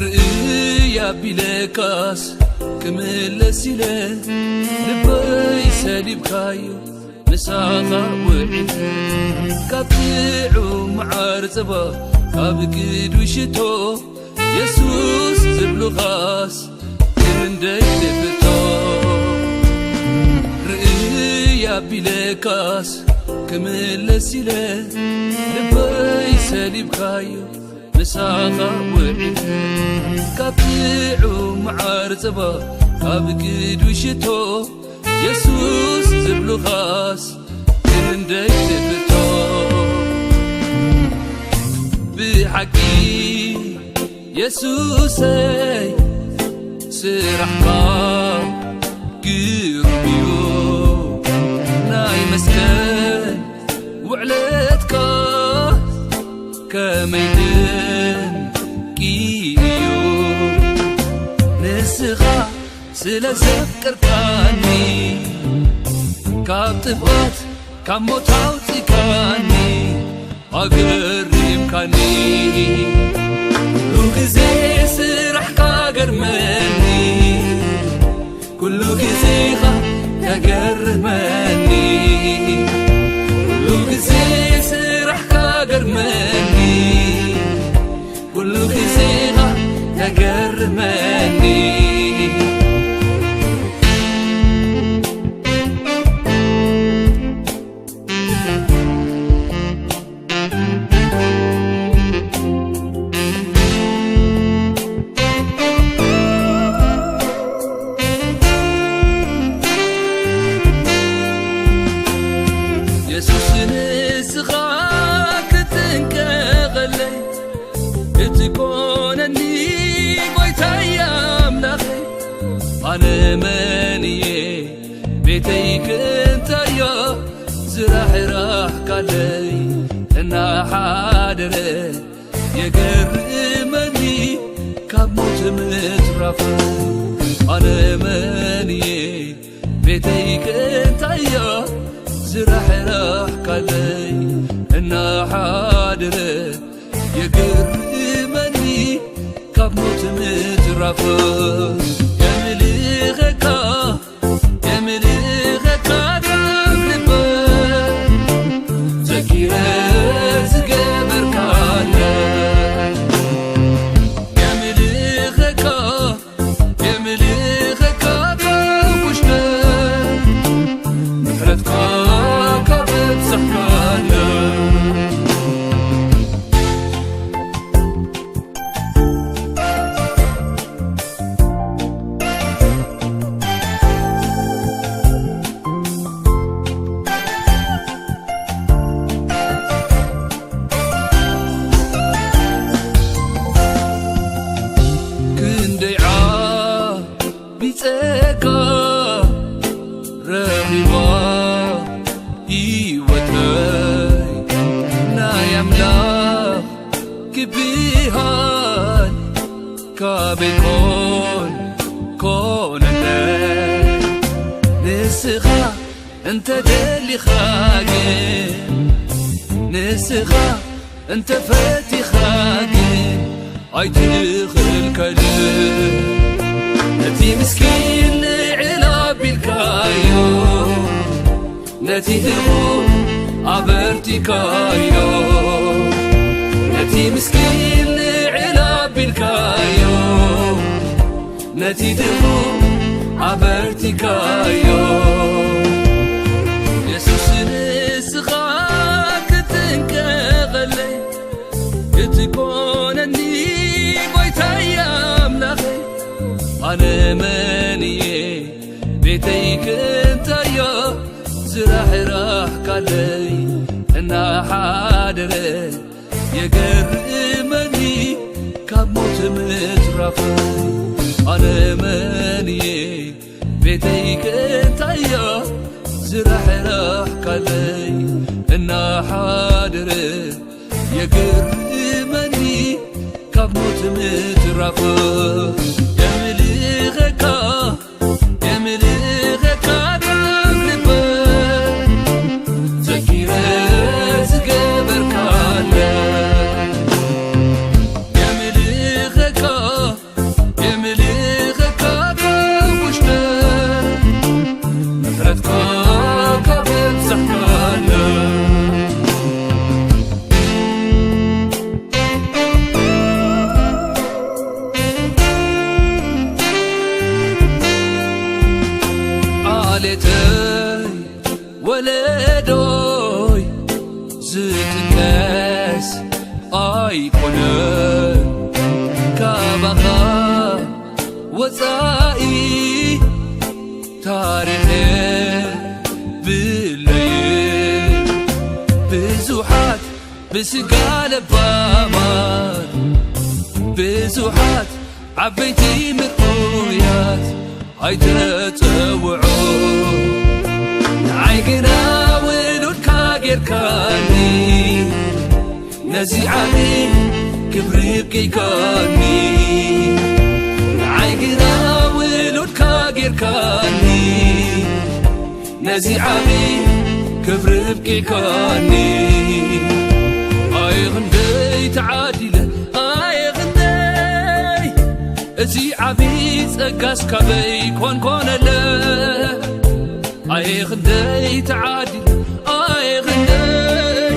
ርእይ ኣቢለካስ ክምለስ ኢለ ልበይ ሰሊብካዮ ምሳኻ ውዒለ ካብ ጥዑም መዓር ጸባ ካብ ቅዱስ ሽቶ የሱስ ዝብሉኻስ ክንደይ ትፍቶ። ርእይ ኣቢለካስ ክምለስ ኢለ ልበይ ሰሊብካዮ ምሳኻ ውዒለ ካብ ጥዑም መዓር ጸባ ካብ ቅዱስ ሽቶ የሱስ ዝብሉኻስ ክንደይ ትፍቶ። ብሓቂ የሱሰይ ስራሕካ ግሩም እዩ። ናይ መስቀል ውዕለትካ ከመይ ድንቂ እዩ። ንስኻ ስለ ዘፍቀርካኒ ካብ ጥፍኣት ካብ ሞት ኣውጺካኒ ኣገሪምካኒ። ኩሉ ግዜ ስራሕካ ገርመኒ፣ ኩሉ ግዜኻ ተገርመኒ። ኩሉ ግዜ ስራሕካ ገርመኒ፣ ኩሉ ግዜኻ ተገርመኒ። የሱስ ንስኻ ክትንቀቐለይ ክትኮነኒ ጎይታይ ኣምላኸይ፣ ኣነ መን እየ ቤተይ ክንታዮ ዝራሕራሕካለይ እናሓደረ የገርመኒ ካብ ሞት ምትራፍ። ኣነ መን እየ ቤተይ ክንታዮ ዝራሕራሕካለይ እናሓደረ የገርመኒ ካብ ሞት ምትራፍ። የምልኸካ የምልኸካ ካብ ልበ ዘኪረ ዝገበርካለ የምልኸካ የምልኸካ ካብ ውሽጠ ምሕረትካ ካብ ኣብዛሕካለ። ክንደይ ዓቢ ጸጋ ረኺባ ህይወተይ ናይ ኣምላኽ ክብሃል ካበይ ኮን ኮነለይ። ንስኻ እንተ ደሊኻ ግን፣ ንስኻ እንተ ፈቲኻ ግን ኣይትኽልከልን። ነቲ ምስኪን ልዕል ኣቢልካዮ፣ ነቲ ድኹም ኣበርቲካዮ። ነቲ ምስኪን ልዕል ኣቢልካዮ፣ ነቲ ድኹም ኣበርቲካዮ። የሱስ ንስኻ ክትንቀቐለይ ክትኮነኒ ጎይታይ ኣምላኸይ፣ ኣነ መን እየ ቤተይ ክንታዮ ዝራሕራሕካለይ እናሓደረ የገርመኒ ካብ ሞት ምትራፍ። ኣነ መን እየ ቤተይ ክንታዮ ዝራሕራሕካለይ እናሓደረ የገርመኒ ካብ ሞት ምትራፍ። የምልኸካ የምልኸካ ወለዶይ ዝጥቀስ ኣይኮነን፣ ካባኻ ወፃኢ ታሪኸ ብለየ። ብዙሓት ብስጋ ለባማት፣ ብዙሓት ዓበይቲ ምርኡያት ኣይተጸውዑ። ንዓይ ግና ውሉድካ ጌርካኒ፣ ነዚ ዓቢ ክብሪ ብቂዕካኒ። ንዓይ ግና ውሉድካ ጌርካኒ፣ ነዚ ዓቢ ክብሪ ብቂዕካኒ። ኣየ ክንደይ ተዓዲለ፣ ኣየ ክንደይ፣ እዚ ዓቢ ጸጋስ ካበይ ኮንኮነለ። ኣየ ክንደይ ተዓዲለ፣ ኣየ ክንደይ፣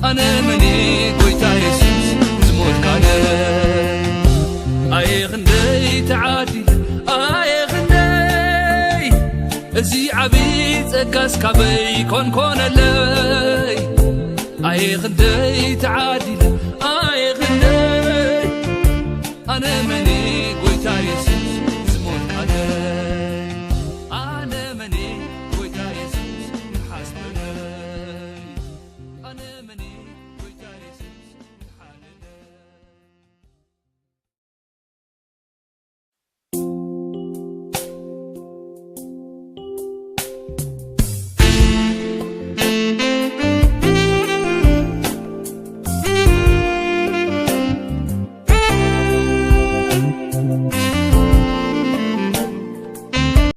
ኣነ መን እየ ጎይታ የሱስ ዝሞትካለ። ኣየ ክንደይ ተዓዲለ፣ ኣየ ክንደይ፣ እዚ ዓቢ ጸጋስ ካበይ ኮንኮነለይ። ኣየ ክንደይ ተዓዲለ፣ ኣየ ክንደይ፣ ኣነ መን እየ ጎይታ የሱስ ዝሞትካለ።